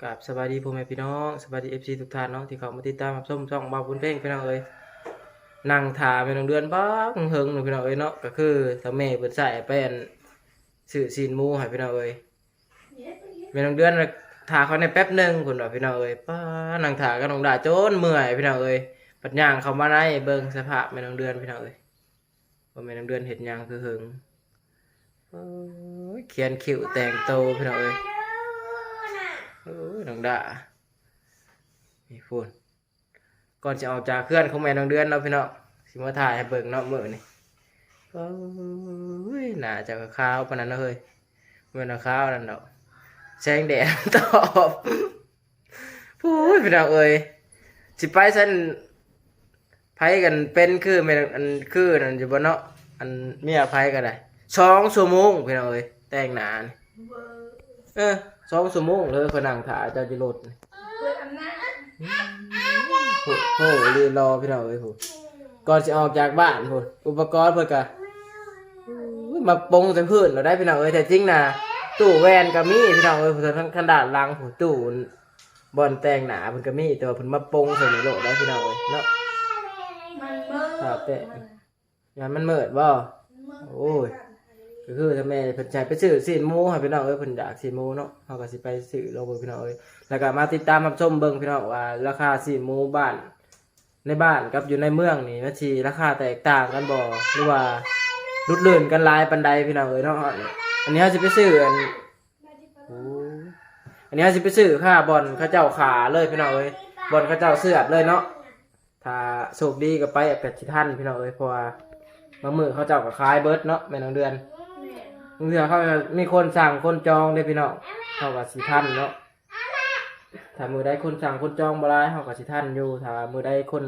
ກາບສະບາຍດີພໍ່ແມ່ພີ່ນ້ອງ ສະບາຍດີ ເອັຟຊີ ທຸກທ່ານເນາະ ທີ່ເຂົ້າມາຕິດຕາມຮັບຊົມຊ່ອງບ່າວບຸນເພັງ ພີ່ນ້ອງເອີຍ. ນັ່ງຖ້າແມ່ນ້ອງເດືອນບັກເຫິງເນາະ ພີ່ນ້ອງເອີຍເນາະ. ກໍຄືທາງແມ່ເພິ່ນໃຊ້ໄປອັນ ຊື້ຊີ້ນໝູໃຫ້ ພີ່ນ້ອງເອີຍ. ແມ່ນ້ອງເດືອນຖ້າຂ້ອຍແດ່ແປັບໜຶ່ງ ເພິ່ນວ່າ ພີ່ນ້ອງເອີຍ. ປ້າ ນັ່ງຖ້າກັບນ້ອງດາຈົນເມື່ອຍ ພີ່ນ້ອງເອີຍ. ບັດຍ່າງເຂົ້າມາໃນ ເບິ່ງສະພາບແມ່ນ້ອງເດືອນ ພີ່ນ້ອງເອີຍ. ວ່າແມ່ນ້ອງເດືອນເຮັດຫຍັງຄືເຫິງ. ໂອ້ຍ ຂຽນຄິ້ວແຕ່ງໂຕ ພີ່ນ້ອງເອີຍ. ໂອ້ຍ ນ້ອງດາ ນີ້ພຸ້ນ ກ່ອນຊິອອກຈາກເຮືອນຂອງແມ່ນ້ອງເດືອນເນາະ ພີ່ນ້ອງ ຊິມາຖ່າຍໃຫ້ເບິ່ງເນາະມື້ນີ້. ໂອ້ຍ ໜ້າເຈົ້າກໍຂາວປານນັ້ນເນາະເຮີ້ຍ. ບໍ່ແມ່ນວ່າຂາວນັ້ນດອກ ແສງແດດຕອບ. ໂອ້ຍ ພີ່ນ້ອງເອີຍ ຊິໄປຊັ້ນ ໃຜກັນເປັນຄືແມ່ນ ອັນ ຄືນັ້ນຢູ່ບໍ່ເນາະ ອັນເມຍໃຜກໍໄດ້ ສອງຊົ່ວໂມງ ພີ່ນ້ອງເອີຍ ແຕ່ງໜ້ານີ້. ເອີ ສອງຊົ່ວໂມງເລີຍ ຂ້ອຍນັ່ງຖ້າເຈົ້າຢູ່ລົດນີ້. ໂອ້ໂຫ ລີລໍ ພີ່ນ້ອງເອີຍ ຜູ້ ກ່ອນຊິອອກຈາກບ້ານພຸ້ນ ອຸປະກອນເພິ່ນກະ ໂອ້ຍ ມາປົງໃສ່ພື້ນໂລດໄດ໋ ພີ່ນ້ອງເອີຍ. ແທ້ຈິງນະ ຕູ້ແວ່ນກໍມີ ພີ່ນ້ອງເອີຍ ຜູ້ທາງດ້ານຫຼັງຜູ້ ຕູ້ບ່ອນແຕ່ງໜ້າເພິ່ນກໍມີ ແຕ່ວ່າເພິ່ນມາປົງໃສ່ນີ້ໂລດໄດ໋ ພີ່ນ້ອງເອີຍເນາະ. ມັນເມີດ ຖ້າແຕ່ ຢ້ານມັນເມີດບໍ່? ໂອ້ຍ ກໍຄືຖ້າແມ່ເພິ່ນໃຫ້ໄປຊື້ຊີ້ນໝູໃຫ້ ພີ່ນ້ອງເອີຍ ເພິ່ນຢາກຊີ້ນໝູເນາະ ເຮົາກໍຊິໄປຊື້ລອງເບິ່ງ ພີ່ນ້ອງເອີຍ. ແລ້ວກໍມາຕິດຕາມຮັບຊົມເບິ່ງ ພີ່ນ້ອງ ວ່າລາຄາຊີ້ນໝູບ້ານ ໃນບ້ານກັບຢູ່ໃນເມືອງນີ້ ມັນຊິລາຄາແຕກຕ່າງກັນບໍ່ ຫຼືວ່າຫຼຸດເລື່ອນກັນຫຼາຍປານໃດ ພີ່ນ້ອງເອີຍເນາະ. ອັນນີ້ເຮົາຊິໄປຊື້ ອັນ ໂອ້ ອັນນີ້ເຮົາຊິໄປຊື້ຄາບ່ອນເຂົາເຈົ້າຂ້າເລີຍ ພີ່ນ້ອງເອີຍ ບ່ອນເຂົາເຈົ້າເຊືອດເລີຍເນາະ. ຖ້າໂຊກດີກໍໄປອາດຈະທັນ ພີ່ນ້ອງເອີຍ ເພາະວ່າບາງມື້ເຂົາເຈົ້າກໍຂາຍເບິດເນາະ ແມ່ນ້ອງເດືອນ. ບາງເທື່ອເຂົາກໍມີຄົນສັ່ງຄົນຈອງເດ້ ພີ່ນ້ອງ ເຮົາກໍຊິທັນເນາະ. ຖ້າມື້ໃດຄົນສັ່ງຄົນຈອງບໍ່ຫຼາຍ ເຮົາກໍຊິທັນຢູ່ ຖ້າມື້ໃດຄົນ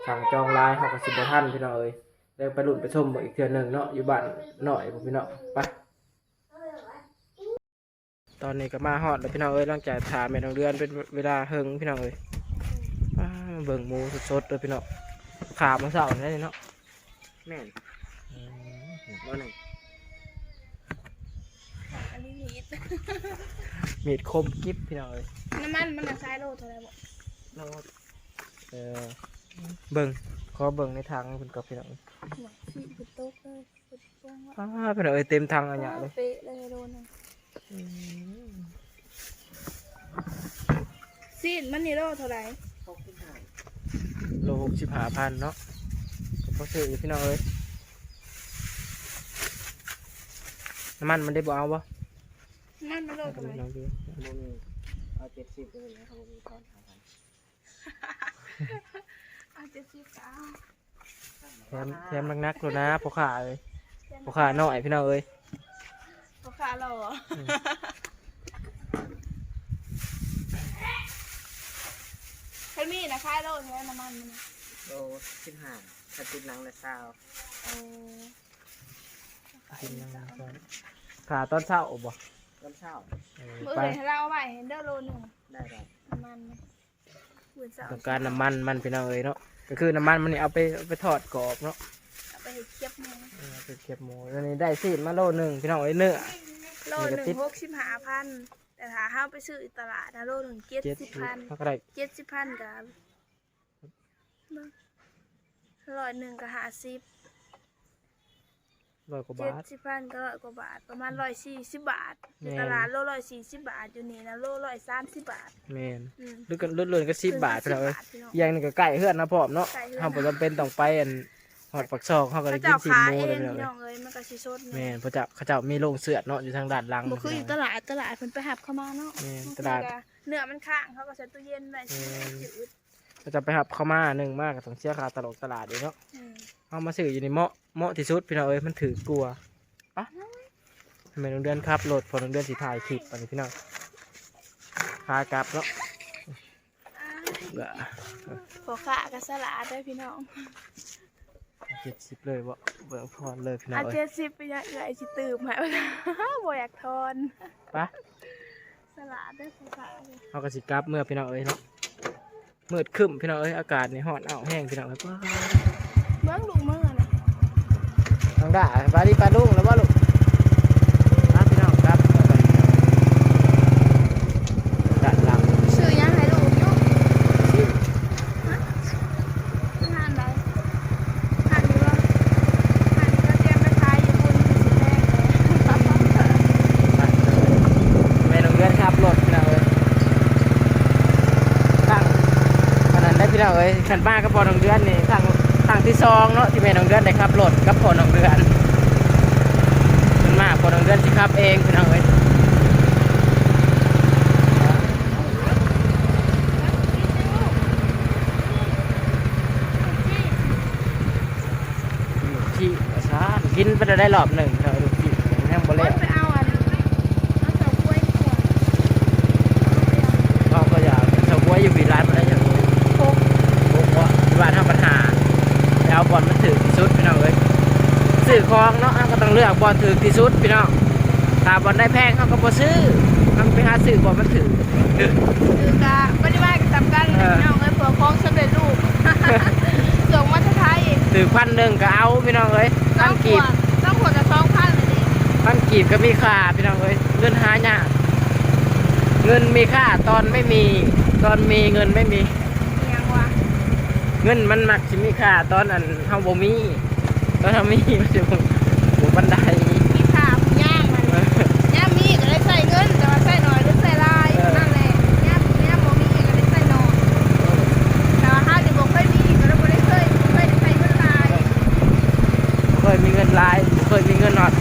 ສັ່ງຈອງຫຼາຍ ເຮົາກໍຊິບໍ່ທັນ ພີ່ນ້ອງເອີຍ. ແລ້ວໄປລຸ້ນໄປຊົມເບິ່ງອີກເທື່ອໜຶ່ງເນາະ ຢູ່ບ້ານນ້ອຍພຸ້ນ ພີ່ນ້ອງ. ໄປ ຕອນນີ້ກໍມາຮອດແລ້ວ ພີ່ນ້ອງເອີຍ ຫຼັງຈາກຖ້າແມ່ນ້ອງເດືອນເປັນເວລາເຫິງ ພີ່ນ້ອງເອີຍ. ອ້າ ມາເບິ່ງໝູສົດໆເດີ ພີ່ນ້ອງ ຂ້າມື້ເຊົ້ານີ້ເນາະ. ແມ່ນ ອືມ ບໍ່ໜຶ່ງ ອັນນີ້ມີດ ມີດຄົມກິບ ພີ່ນ້ອງເອີຍ. ນ້ຳມັນມັນນະ ຂາຍໂລເທົ່າໃດບໍ່? ໂລ ເອີ ເບິ່ງ ຂໍເບິ່ງໃນຖັງເພິ່ນກ່ອນ ພີ່ນ້ອງ. ໂອ້ຍ ສີເພິ່ນຕົກເລີຍ ເພິ່ນຕົກເລີຍ. ອ້າ ພີ່ນ້ອງເອີຍ ເຕັມຖັງອັນຫຍັງເລີຍ ເປະເລີຍໂລໜຶ່ງ. ອືມ ຊີ້ນມັນນີ້ໂລເທົ່າໃດ? ຫົກສິບຫ້າ ໂລຫົກສິບຫ້າພັນເນາະ ກໍພໍຊື້ຢູ່ ພີ່ນ້ອງເອີຍ. ນ້ຳມັນມັນໄດ້ບໍ່ເອົາບໍ່? ນ້ຳມັນໂລເທົ່າໃດ? ບໍ່ມີ ເອົາເຈັດສິບເລີຍ ເຮົາບໍ່ມີທອນຫ້າພັນ. ເອົາເຈັດສິບກໍເອົາ ແຖມ ແຖມໜັກໆໂລດນາ ພໍ່ຄ້າເອີຍ ພໍ່ຄ້ານ້ອຍ ພີ່ນ້ອງເອີຍ ພໍ່ຄ້າຫຼໍ່. ອືມ ຄັນມີນະ ຂາຍໂລເທົ່າໃດ ນ້ຳມັນມັນນະ? ໂລສິບຫ້າ ຄັນຕິດໜັງລະຊາວ. ໂອ້ ຕິດໜັງລະຊາວ ຖ້າຕອນເຊົ້າບໍ່? ຕອນເຊົ້າ. ເອີ ມື້ອື່ນໃຫ້ລາວເອົາໄວ້ໃຫ້ເດີໂລໜຶ່ງ. ໄດ້ໆ ນ້ຳມັນ ມື້ເຊົ້າ ຕ້ອງການນ້ຳມັນມັນ ພີ່ນ້ອງເອີຍເນາະ ກໍຄືນ້ຳມັນມັນນີ້ເອົາໄປ ເອົາໄປທອດກອບເນາະ ເອົາໄປເຮັດຄຽບໝູ. ເອີ ເອົາໄປຄຽບໝູ. ອັນນີ້ໄດ້ຊີ້ນມາໂລໜຶ່ງ ພີ່ນ້ອງເອີຍ ເນື້ອ ໂລໜຶ່ງຫົກສິບຫ້າພັນ ແຕ່ຖ້າເຮົາໄປຊື້ຢູ່ຕະຫຼາດນະ ໂລໜຶ່ງເຈັດສິບພັນ ເຮົາກໍໄດ້ເຈັດສິບພັນ ກໍເບິ່ງ ຮ້ອຍໜຶ່ງກໍຫ້າສິບ ຮ້ອຍກວ່າບາດ ເຈັດສິບພັນກໍຮ້ອຍກວ່າບາດ ປະມານຮ້ອຍສີ່ສິບບາດ. ຢູ່ ແມ່ນ ຕະຫຼາດໂລຮ້ອຍສີ່ສິບບາດ ຢູ່ນີ້ນະໂລຮ້ອຍສາມສິບບາດ. ແມ່ນ ອືມ ຫຼຸດກັນ ຫຼຸດເລີຍກໍສິບບາດ ສິບບາດ ພີ່ນ້ອງເອີຍ ພີ່ນ້ອງ. ຢ່າງໜຶ່ງກໍໃກ້ເຮືອນເນາະ ພ້ອມເນາະ ໃກ້ເຮືອນ ເຮົາບໍ່ຈຳເປັນຕ້ອງໄປອັນຮອດປາກຊ່ອງ ເຮົາກໍໄດ້ກິນຊີ້ນໝູເລີຍ ພີ່ນ້ອງເອີຍ ເຂົາເຈົ້າຂາຍເອງ ພີ່ນ້ອງເອີຍ ມັນກໍຊິສົດ. ແມ່ນ ເຂົາເຈົ້າ ເຂົາເຈົ້າມີໂລງເຊືອດເນາະ ຢູ່ທາງດ້ານຫຼັງ ບໍ່ຄືຢູ່ຕະຫຼາດ ຕະຫຼາດເພິ່ນໄປຮັບເຂົ້າມາເນາະ. ແມ່ນ ຕະຫຼາດ ເນື້ອມັນຄ້າງ ເຂົາກໍໃສ່ຕູ້ເຢັນໄວ້. ແມ່ນ ເຂົາເຈົ້າໄປຮັບເຂົ້າມາ ໜຶ່ງມາກໍຕ້ອງເສຍຄ່າຕະຫຼອກຕະຫຼາດອີກເນາະ. ອືມ ເຮົາມາຊື້ຢູ່ນີ້ເໝາະ ເໝາະທີ່ສຸດ ພີ່ນ້ອງເອີຍ ມັນຖືກກວ່າ. ປະ ແມ່ນ້ອງເດືອນຂັບລົດ ພໍ່ນ້ອງເດືອນຊິຖ່າຍຄລິບອັນນີ້ ພີ່ນ້ອງ ຂາກັບເນາະ. ພໍ່ຄ້າກໍສະຫຼາດເດີພີ່ນ້ອງ. ເຈັດສິບເລີຍບໍ່? ເບິ່ງພອນເລີຍພີ່ນ້ອງເອີຍ. ເຈັດສິບ ເປັນຫຍັງເອື້ອຍຊິຕື່ມໃຫ້ ບໍ່ຢາກທອນ. ປະ ສະຫຼາດເດີພໍ່ຄ້າເດີ. ເຮົາກໍຊິກັບເມືອພີ່ນ້ອງເອີຍເນາະ. ມືດຄຶ້ມພີ່ນ້ອງເອີຍ ອາກາດນີ້ຮ້ອນອ້າວແຮງພີ່ນ້ອງເອີຍ. ເບິ່ງລູກເມືອນະ ນ້ອງດາ. ສະບາຍດີປ້າລຸງແລ້ວບໍ່ລູກ? ມາພີ່ນ້ອງກັບ ອາກາດ ພີ່ນ້ອງເອີຍ ຄັນມາກັບພໍ່ນ້ອງເດືອນນີ້ ຄັ້ງ ຄັ້ງທີສອງເນາະ ທີ່ແມ່ນ້ອງເດືອນໄດ້ຂັບລົດກັບພໍ່ນ້ອງເດືອນ. ເພິ່ນມາ ພໍ່ນ້ອງເດືອນຊິຂັບເອງ ພີ່ນ້ອງເອີຍ. ທີ່ວ່າຊັ້ນ ກິນໄປໄດ້ຮອບໜຶ່ງເນາະ ລູກຊີ້ນຍັງບໍ່ແລ້ວ. ໄປເອົາອັນ ເອົາເຊົາກ້ວຍກ່ອນ ເຮົາກໍຢາກເຊົາກ້ວຍຢູ່ພີ້ ຫຼາຍປານໃດ ເຊົາກ້ວຍ? ຫົກ ຫົກເນາະ ຢູ່ບ້ານເຮົາບັນຫາ ໄປເອົາບ່ອນມັນຖືກທີ່ສຸດ ພີ່ນ້ອງເອີຍ. ຊື້ຂອງເນາະ ເຮົາກໍຕ້ອງເລືອກບ່ອນຖືກທີ່ສຸດ ພີ່ນ້ອງ. ຖ້າບ່ອນໃດແພງ ເຮົາກໍບໍ່ຊື້ ເຮົາໄປຫາຊື້ບ່ອນມັນຖືກ. ຄືກະບໍ່ໄດ້ວ່າກັນ ສ່ຳກັນ ເອີ ພີ່ນ້ອງເອີຍ ເພື່ອຂອງສຳເລັດຮູບ ສົ່ງມາແຕ່ໄທ ຖືກພັນໜຶ່ງກໍເອົາ ພີ່ນ້ອງເອີຍ. ພັນກີບ ສອງຂວດ ສອງຂວດກໍສອງພັນແລ້ວນີ້ ພັນກີບກໍມີຄ່າ ພີ່ນ້ອງເອີຍ. ເງິນຫາຍາກ ເງິນມີຄ່າຕອນໄມ່ມີ ຕອນມີເງິນໄມ່ມີ ອີຫຍັງວະ? ເງິນມັນມັກຊິມີຄ່າຕອນອັນເຮົາບໍ່ມີ ຕອນເຮົາມີມັນຊິບໍ່ ບໍ່ປານໃດ ມີຄ່າຜູ້ຍາມຫັ້ນ. ຍາມມີກໍໄດ້ໃຊ້ເງິນ ແຕ່ວ່າໃຊ້ໜ້ອຍຫຼືໃຊ້ຫຼາຍ ເອີ ເທົ່ານັ້ນແຫຼະ. ຍາມ ຍາມບໍ່ມີກໍໄດ້ໃຊ້ໜ້ອຍ ເອີ ແຕ່ວ່າເຮົານີ້ບໍ່ເຄີຍມີ ກໍເລີຍບໍ່ໄດ້ເຄີຍ ບໍ່ເຄີຍໄດ້ໃຊ້ເງິນຫຼາຍ ບໍ່ເຄີຍມີເງິນຫຼາຍ ບໍ່ເຄີຍມີເງິນຮອດ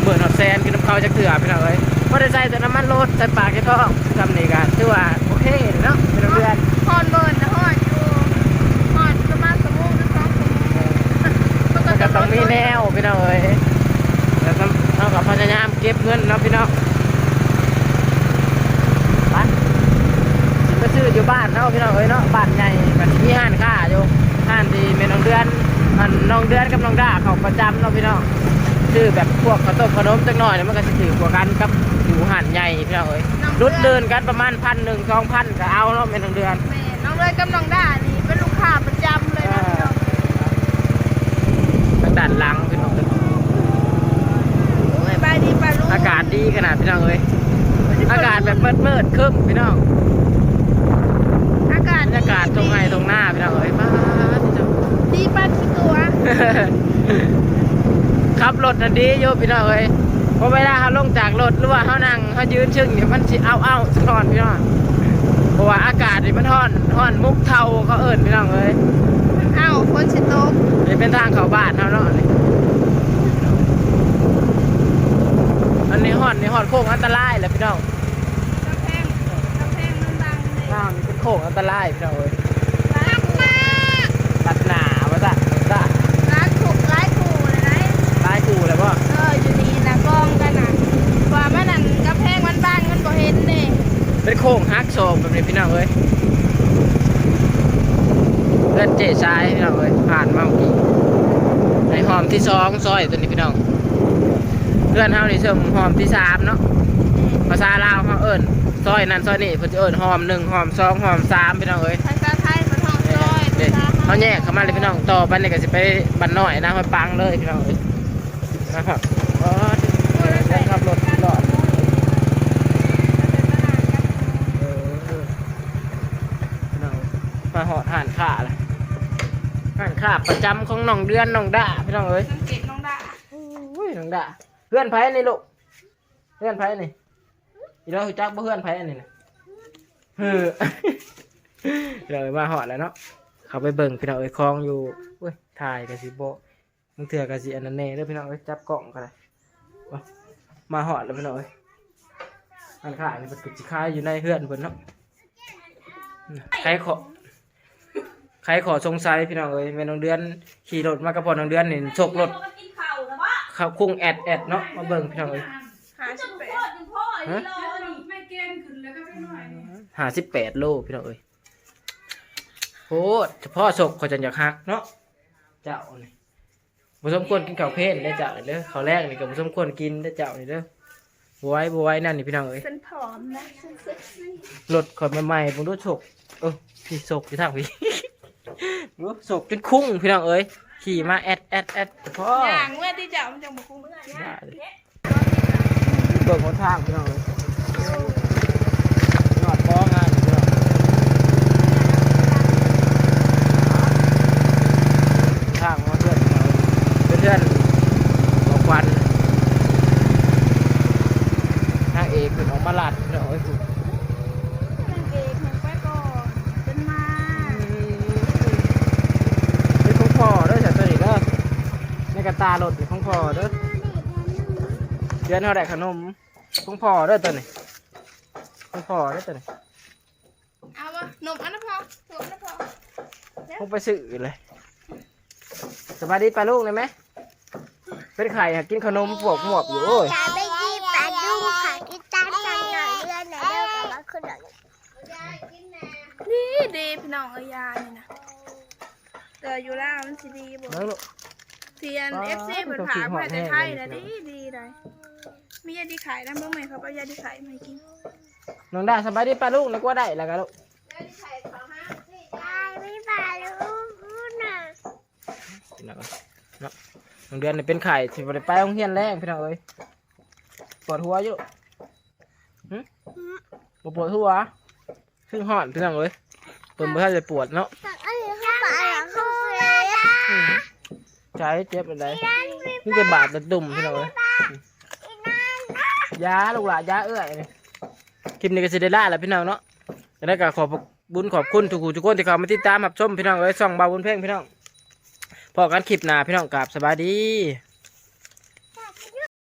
ໝື່ນຮອດແສນຄືນຳເຂົາຈັກເທື່ອ ພີ່ນ້ອງເອີຍ. ພໍໄດ້ໃຊ້ແຕ່ນ້ຳມັນລົດ ໃສ່ປາກໃສ່ທ້ອງ ສ່ຳນີ້ກໍຖືວ່າໂອເຄເນາະ ພີ່ນ້ອງເດືອນ. ຮອດໝື່ນນະ ຮອດຢູ່ ຮອດປະມານຊົ່ວໂມງຫຼືສອງຊົ່ວໂມງ ມັນກໍຕ້ອງມີແນວ ພີ່ນ້ອງເອີຍ. ແລ້ວກໍເຮົາກໍພະຍາຍາມເກັບເງິນເນາະ ພີ່ນ້ອງ. ໄປ ຊິໄປຊື້ຢູ່ບ້ານເຮົາ ພີ່ນ້ອງເອີຍເນາະ. ບ້ານໃຫຍ່ກໍຊິມີຮ້ານຄ້າຢູ່ ຮ້ານທີ່ແມ່ນ້ອງເດືອນ ອັນ ນ້ອງເດືອນກັບນ້ອງດ້າເຂົ້າປະຈຳເນາະ ພີ່ນ້ອງ. ຊື້ແບບພວກເຂົ້າຕົ້ມຂະໜົມຈັກໜ້ອຍ ມັນກໍຊິຖືກກວ່າກັນກັບຢູ່ຮ້ານໃຫຍ່ ພີ່ນ້ອງເອີຍ. ຫຼຸດເດີ່ນກັນປະມານພັນໜຶ່ງ ສອງພັນ ກໍເອົາເນາະ ແມ່ນ້ອງເດືອນ. ແມ່ນ ນ້ອງເດືອນກັບນ້ອງດ້ານີ້ເປັນລູກຄ້າປະຈຳເລີຍນະ ພີ່ນ້ອງ. ທາງດ້ານຫຼັງ ພີ່ນ້ອງເອີຍ ໂອ້ຍ ສະບາຍດີປ້າລຸງ. ອາກາດດີຂະໜາດ ພີ່ນ້ອງເອີຍ ອາກາດແບບມືດໆ ຄຶ້ມ ພີ່ນ້ອງ. ອາກາດ ບັນຍາກາດທົ່ງໄຮ່ທົ່ງນາ ພີ່ນ້ອງເອີຍ ປາດ ດີປານຂີ້ຕົວະ. ຂັບລົດຫັ້ນດີຢູ່ ພີ່ນ້ອງເອີຍ ເພາະເວລາເຮົາລົງຈາກລົດ ຫຼືວ່າເຮົານັ່ງ ເຮົາຢືນຊຶ້ງນີ້ ມັນຊິອ້າວໆ ສະທ້ອນ ພີ່ນ້ອງ. ເພາະວ່າອາກາດນີ້ມັນຮ້ອນ ຮ້ອນມຸກເທົາ ເຂົາເອີ້ນ ພີ່ນ້ອງເອີຍ. ອ້າວ ຝົນຊິຕົກ. ນີ້ເປັນທາງເຂົ້າບ້ານເຮົາເນາະ ນີ້ ອັນນີ້ຮອດ ນີ້ຮອດໂຄ້ງອັນຕະລາຍແລ້ວ ພີ່ນ້ອງ. ກຳແພງ ກຳແພງມັນບັງເດ້ ທາງນີ້ເປັນໂຄ້ງອັນຕະລາຍ ພີ່ນ້ອງເອີຍ. ຕັດໜ້າວ່າຊັ້ນ ຕັດໜ້າ ຫຼາຍຄູ່ ຫຼາຍຄູ່ເລີຍໃດ໋. ຫຼາຍຄູ່ແລ້ວບໍ່? ເອີ ຢູ່ນີ້ນະ ກອງກັນນະ ວ່າມັນ ອັນ ກຳແພງມັນບັງ ມັນບໍ່ເຫັນເດ້. ເປັນໂຄ້ງຫັກສອກແບບນີ້ ພີ່ນ້ອງເອີຍ. ເຮືອນເຈ້ຊາຍ ພີ່ນ້ອງເອີຍ ຜ່ານມາເມື່ອກີ້ ໃນຮ່ອມທີສອງ ຊອຍຕົວນີ້ ພີ່ນ້ອງ. ເຮືອນເຮົານີ້ເຊິ່ງຮ່ອມທີສາມເນາະ ພາສາລາວເຮົາເອີ້ນ ຊອຍນັ້ນຊອຍນີ້ ເພິ່ນຊິເອີ້ນຮ່ອມໜຶ່ງ ຮ່ອມສອງ ຮ່ອມສາມ ພີ່ນ້ອງເອີຍ. ພາສາໄທເພິ່ນຮ້ອງຊອຍ ເດ້ ພາສາເຮົາ ເຮົາແຍກເຂົ້າມາເລີຍ ພີ່ນ້ອງ. ຕໍ່ໄປນີ້ກໍຊິໄປບ້ານນ້ອຍນາຫ້ວຍປາງເລີຍ ພີ່ນ້ອງເອີຍ. ມາຮອດ ໂອ້ຍ ຂັບລົດລອດ ເອີ ພີ່ນ້ອງ ມາຮອດຮ້ານຄ້າລະ ຮ້ານຄ້າປະຈຳຂອງນ້ອງເດືອນ ນ້ອງດ້າ ພີ່ນ້ອງເອີຍ. ສັງເກດນ້ອງດ້າ ໂອ້ຍ ນ້ອງດ້າ. ເຮືອນໃຜນີ້ລູກ? ເຮືອນໃຜນີ້? ອີ່ນ້ອງຮູ້ຈັກບໍ່ ເຮືອນໃຜອັນນີ້ນະ? ເອີ ເດີ ມາຮອດແລ້ວເນາະ ເຂົ້າໄປເບິ່ງ ພີ່ນ້ອງເອີຍ ຂອງຢູ່. ໂອ້ຍ ຖ່າຍກໍຊິບໍ່ ບາງເທື່ອກໍຊິອັນນັ້ນແດ່ເດີ ພີ່ນ້ອງເອີຍ ຈັບກ້ອງກໍໄດ້. ມາຮອດແລ້ວ ພີ່ນ້ອງເອີຍ ຮ້ານຄ້ານີ້ເພິ່ນກໍຊິຂາຍຢູ່ໃນເຮືອນເພິ່ນເນາະ. ໄຂຂໍ້ ໄຂຂໍ້ສົງໄສ ພີ່ນ້ອງເອີຍ. ແມ່ນ້ອງເດືອນຂີ່ລົດມາກັບພໍ່ນ້ອງເດືອນນີ້ ຊົກລົດ ເຂົ້າຄຸ້ງແອດໆເນາະ. ມາເບິ່ງ ພີ່ນ້ອງເອີຍ ຫ້າສິບແປດ ຮະ? ຫ້າສິບແປດໂລ ພີ່ນ້ອງເອີຍ ໂພດ. ສະເພາະຊົກຂ້ອຍຈົນຢາກຫັກເນາະ ເຈົ້ານີ້. ບໍ່ສົມຄວນກິນເຂົ້າເພນເດ້ເຈົ້ານີ້ເດີ ເຂົ້າແລງນີ້ກໍບໍ່ສົມຄວນກິນເດ້ເຈົ້ານີ້ເດີ. ບໍ່ໄຫວ ບໍ່ໄຫວແນວນີ້ ພີ່ນ້ອງເອີຍ. ເພິ່ນຜອມນະ ເພິ່ນເຊັກຊີ. ລົດຂ້ອຍໃໝ່ໆ ເບິ່ງດູ ໂຊກ ເອີ ພີ່ ໂຊກຢູ່ທາງພີ້ ໂອ້ ໂຊກຈົນຄຸ້ງ ພີ່ນ້ອງເອີຍ. ຂີ່ມາແອດໆໆ ພໍ ຍ່າງເມື່ອຕິເຈົ້າ ມັນຈັ່ງບໍ່ຄຸ້ງ. ເບິ່ງຫົນທາງ ພີ່ນ້ອງເອີຍ ຮອດບໍ່ງານ ພີ່ນ້ອງ. ທາງຮອດເຮືອນ ເປັນເຮືອນຂອງຂວັນ ນາງເອກເພິ່ນອອກມາລັດ ພີ່ນ້ອງເອີຍ. ນາງເອກເພິ່ນໄປກ່ອນ ເພິ່ນມາ ອືມ ຕາລົດນີ້ຂອງພໍ່ເດີ. ເດືອນເຮົາໄດ້ຂະໜົມຂອງພໍ່ເດີໂຕນີ້ ຂອງພໍ່ເດີໂຕນີ້. ເອົາບໍ່? ໜົມອັນນະພໍ່ ໜົມອັນນະພໍ່. ລົງໄປຊື້ເລີຍ. ສະບາຍດີປ້າລຸງໄດ້ໄໝ? ເປັນໄຂ້ຫາກິນຂະໜົມພວກມວບຢູ່. ໂອ້ຍ ສະບາຍດີປ້າລຸງ ຫາກິນຕາມທາງໜ້ອຍເຮືອນແດ່ເດີ ກັບວ່າຄືດອກ. ດີ ດີພີ່ນ້ອງເອີຍ ຢານີ້ນະ ແຕ່ຢູ່ລາວມັນຊິດີບໍ່? ເບິ່ງລູກ ທີ່ອັນ ອໍ ເອັຟຊີເພິ່ນຝາກມາແຕ່ໄທນະ ດີ ດີໃດ໋. ມີຢາດີໄຂ້ນຳ ເບິ່ງແມ່ ເຂົາເອົາຢາດີໄຂ້ມາໃຫ້ກິນ. ນ້ອງດາ ສະບາຍດີປ້າລຸງ ນຶກວ່າໄດ້ແລ້ວກະລູກ. ສະບາຍດີປ້າລຸງນະ ພີ່ນ້ອງເອີຍເນາະ. ນ້ອງເດືອນນີ້ເປັນໄຂ້ ຊິບໍ່ໄດ້ໄປໂຮງຮຽນແລງ ພີ່ນ້ອງເອີຍ. ປວດຫົວຢູ່ ຫຶ? ບໍ່ປວດຫົວ ຄືຮ້ອນ ພີ່ນ້ອງເອີຍ. ເພິ່ນບໍ່ທັນໄດ້ປວດເນາະ. ໃສເຈັບອັນໃດ? ມີແຕ່ບາດແຕ່ຕຸ່ມ ພີ່ນ້ອງເອີຍ. ຢາລູກຫຼານ ຢາເອື້ອຍ. ຄລິບນີ້ກະຊິໄດ້ລາແລ້ວ ພີ່ນ້ອງເນາະ. ຈັ່ງໃດກະຂອບ ບຸນຂອບຄຸນທຸກຜູ້ທຸກຄົນທີ່ເຂົ້າມາຕິດຕາມຮັບຊົມ ພີ່ນ້ອງເອີຍ ຊ່ອງບ່າວບຸນເພັງ ພີ່ນ້ອງ. ພໍ້ກັນຄລິບໜ້າ ພີ່ນ້ອງ ກາບສະບາຍດີ.